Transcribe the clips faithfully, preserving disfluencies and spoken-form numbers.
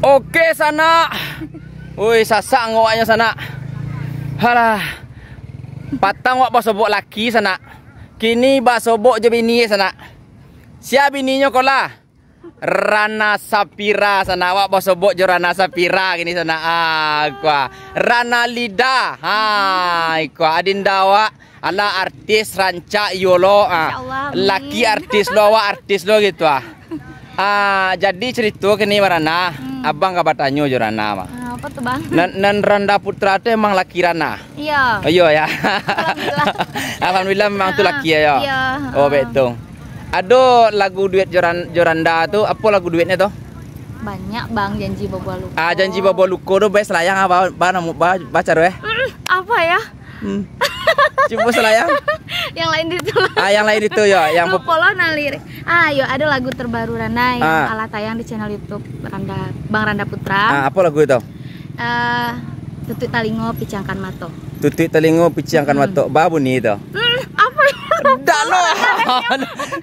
Oke, sanak. Oi, sasak angoknyo, sanak. Halah. Patang wak basobok laki, sanak. Kini basobok jo bini, sanak. Sia bininyo ko lah? Rana Sapira, sanak. Wak basobok jo Rana Sapira kini, sanak. Ah, kua. Rana Lida. Ha, kua. Adinda wak. Alah, artis rancak iyo lo, ah. Masya Allah, amin. Laki artis lo, awak artis lo gitu, ah. Ah, jadi cerito kini, Rana, hmm, abang ka batanyo jo Rana, mah. Ah, apa tu, Bang? Nan, nan Randa Putra tu emang laki Rana? Iya. Oh, iya, ya. Alhamdulillah. Alhamdulillah, memang tu, ah, laki, ya. Iya. Oh, ah, betul. Ado lagu duet jo Ran-, jo Randa tu, apa lagu duetnya tu? Banyak, Bang, Janji Babuah Luko. Ah, Janji Babuah Luko tu, best lah yang apa, apa namu, ba-, baca tu, eh? Mm, apa ya? Hmm. Cubo salah ya. Yang lain itu. Ah, yang lain itu yo, yang pop- Lupo lo nan lirik. Ah, yo, ada lagu terbaru Rana yang, ah, alah tayang di channel YouTube Randa, Bang Randa Putra. Ah, apa lagu itu? Eh, Tutuik Talingo, Picangkan Mato. Tutuik Talingo, Picangkan, hmm, Mato. Ba bunyi itu. Hmm, apa? Dak lo.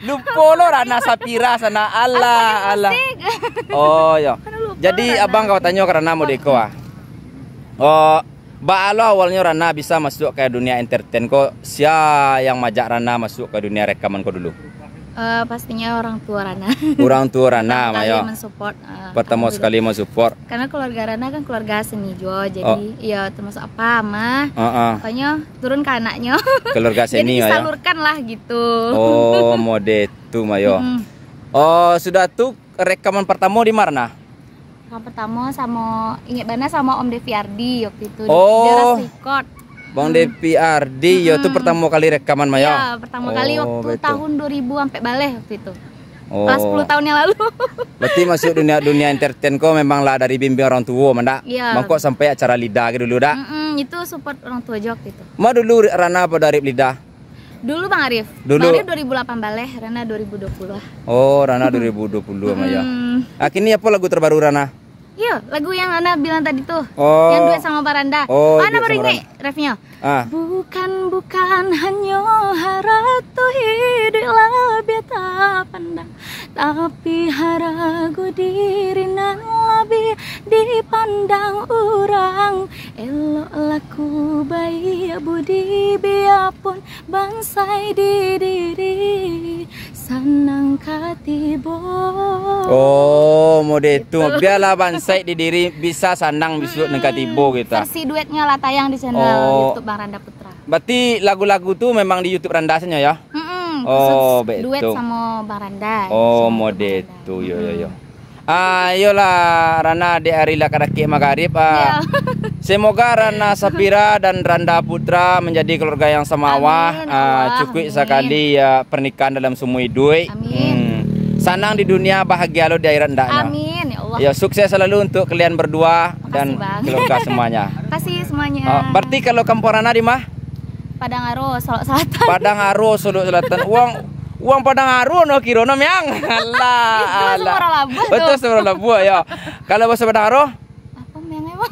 Lupo lo Rana Sapira sanak. Alah, alah. Musik. Oh, yo. Aduh, lupo. Jadi, Rana. Abang ka batanyo ka Rana modeko, ah. Oh, Baa lo awalnyo Rana bisa masuak ka dunia entertain ko? Sia yang majak Rana masuak ka dunia rekaman ko dulu? Eh, pastinya orang tua Rana. Orang tua Rana, pertama kali mayo mensupport, eh, pertama alhamdulillah, sekali mensupport. Karena keluarga Rana kan keluarga seni juo, jadi, oh, iya, termasuk apa, mah. Heeh. Makanya turun ke anaknya. Keluarga seni, jadi mayo, disalurkan lah gitu. Oh, mode tu, mayo. Mm-mm. Oh, sudah tu rekaman pertama di mana? Rekaman pertama samo, ingat bana, samo Om Devi Ardi waktu itu, di, oh, Deras Record. Bang, mm-mm, Devi Ardi, yo, tu, mm-mm, pertama kali rekaman, mayo? Iya, pertama kali, oh, waktu betul, tahun dua ribu ampek baleh waktu itu. Oh. Pas sepuluh tahun yang lalu. Berarti masuk dunia, dunia entertain ko memang lah dari bimbing orang tua, mandak? Iya. Mangko sampai acara Lida ke dulu, dak? Mm-mm, itu support orang tua jo waktu itu. Ma dulu Rana apa dari Lida? Dulu Bang Arif. Dulu. Bang Arif dua ribu delapan baleh, Rana dua ribu dua puluh lah. Oh, Rana dua ribu dua puluh, mayo. Hmm. Ah, kini apa lagu terbaru Rana? Iya, lagu yang Ana bilang tadi tuh. Oh. Yang duet sama Baranda. Oh, Ana duet baru sama ingat Baranda. Refnya. Ah. Bukan, bukan hanyo harato hiduik labiah tapandang, tapi harago diri nan labiah dipandang urang. Elok laku baiak budi biapun bansai di diri, sanang ka tibo. Oh, mode tu. Gitu. Bialah bansai di diri, bisa sanang bisuak nan ka tibo, gitu. Versi duetnya lah tayang di channel, oh, YouTube Bang Randa Putra. Berarti lagu-lagu tu memang di YouTube Randa sajo, ya? Mm-mm, oh, khusus duet betul, samo Bang Randa. Oh, sama mode Bang Randa. Tu, yo, yo, yo. Mm-mm. Ah, iyolah, Rana, dek ari lah ka dakek magarib, ah. Iya. Semoga Rana Sapira dan Randa Putra menjadi keluarga yang samawa. Amin, ya Allah, cukuik amin. Amin. Sakali, ya, pernikahan dalam seumur hiduik. Amin. Hmm. Sanang di dunia, bahagia lo di akhirat ndaknya. Amin, ya Allah. Ya, sukses selalu untuk kalian berdua dan, makasih, Bang, keluarga semuanya. Makasih semuanya. Ah, berarti kalau kampung Rana di mah? Padang Aro, Solok Selatan. Padang Aro, Solok Selatan. Uang, uang Padang Aro no kiro no, Miang. Alah, itu alah. Baso Muaro Labuah tu. Betul, Muaro Labuah, ya. Kalau baso Padang Aro? Apa, Miang, emang?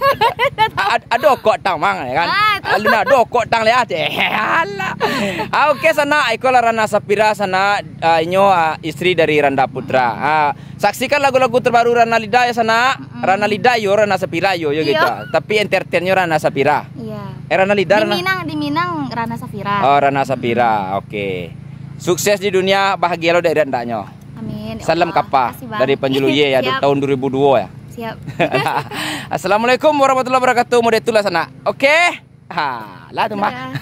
A-, ad-, ado kok tang, Mang, ya kan? Ah, itu. Alun ado kok tang, lihat. Eh, alah. Ah, oke, sanak. Iko lah Rana Sapira, sanak. Ah, inyo, ah, istri dari Randa Putra. Ah, saksikan lagu-lagu terbaru Rana Lida, ya, sanak. Mm-mm. Rana Lida, yo, Rana Sapira, yo, yo, iyo, gitu. Tapi entertainnyo Rana Sapira. Iya. Eh, Rana Lida, di Rana Minang, di Minang, Rana Sapira. Oh, Rana Sapira. Oke. Sukses di dunia, bahagia lo dek ndaknyo. Amin, ya Allah. Salam kapa dari Panjulu Ye, ya, siap, tahun dua ribu dua, ya. Siap. Assalamualaikum warahmatullahi wabarakatuh. Mode itulah, sanak. Oke. Ha, lah tu, Mak. Dadah.